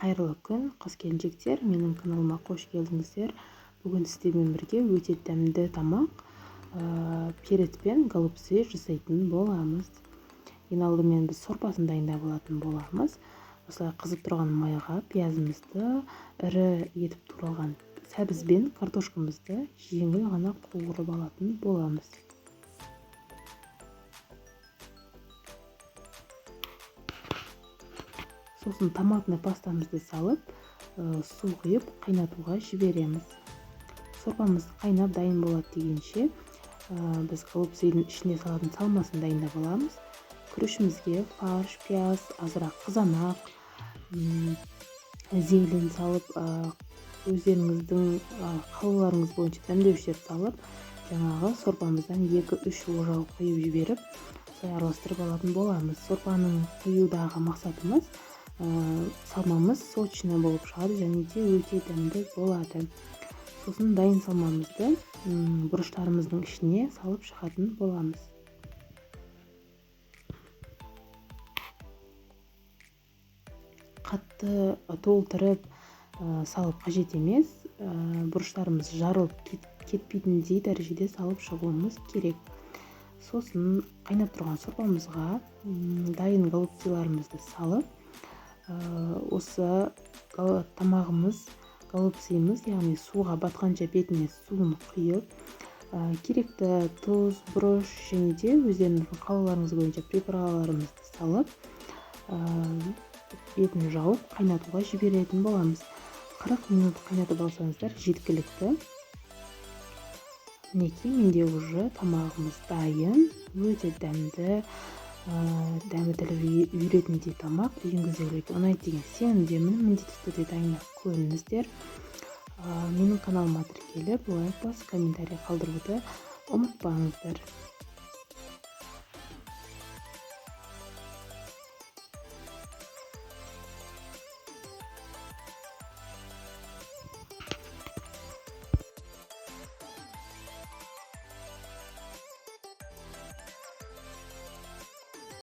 Қайырлы күн, қыз-келіншектер! Менің каналыма қош келдіңіздер. Бүгін сіздермен бірге өте дәмді тамақ, перец пен голубцы жасайтын боламыз. Ең алдымен біз сорпасын дайындап алатын боламыз. Осылай қызып тұрған майға пиязымызды, ірі етіп туралған сәбіз бен картошкамызды жеңіл ғана қуырып алатын боламыз. Сосын томатный пастамызды салып, су құйып, қайнатуға жібереміз. Сорпамыз қайнап дайын болады дегенше, біз голубцыйдың ішіне салатын салмасын дайындап аламыз. Күрішімізге фарш, пияз, азырақ қызанақ, зелень салып, өздеріңіздің қалауларыңыз бойынша дәмдеуіштер салып, жаңағы сорпамыздан 2-3 ожау құйып жіберіп, осылай араластырып алатын боламыз. Сорпаның құюдағы мақсатымыз, салмамыз сочный болып шығады және де өте дәмді болады. Сосын дайын салмамызды бұрыштарымыздың ішіне салып шығатын боламыз. Қатты толтырып салып қажет емес, бұрыштарымыз жарылып кетпейтіндей дәрежеде салып шығуымыз керек. Сосын қайнап тұрған сорпамызға дайын голубцыларымызды салып, осы тамағымыз, голубцымыз, яғни суға батқанша бетіне суын құйып, керекті тұз, бұрыш және де өздеріңіздің қалауларыңыз бойынша приправаларымызды салып, бетін жауып қайнатуға жіберетін боламыз. 40 минут қайнатып алсаңыздар, жеткілікті. Мінекей, менде уже тамағымыз дайын. Өте дәмді, дәмі тіл үйіретіндей тамақ. Үйіңіздегілерге ұнайды деген сенімдемін. Міндетті түрде дайындап көріңіздер. Менің каналыма тіркеліп, лайк басып, комментарий қалдыруды ұмытпаңыздар.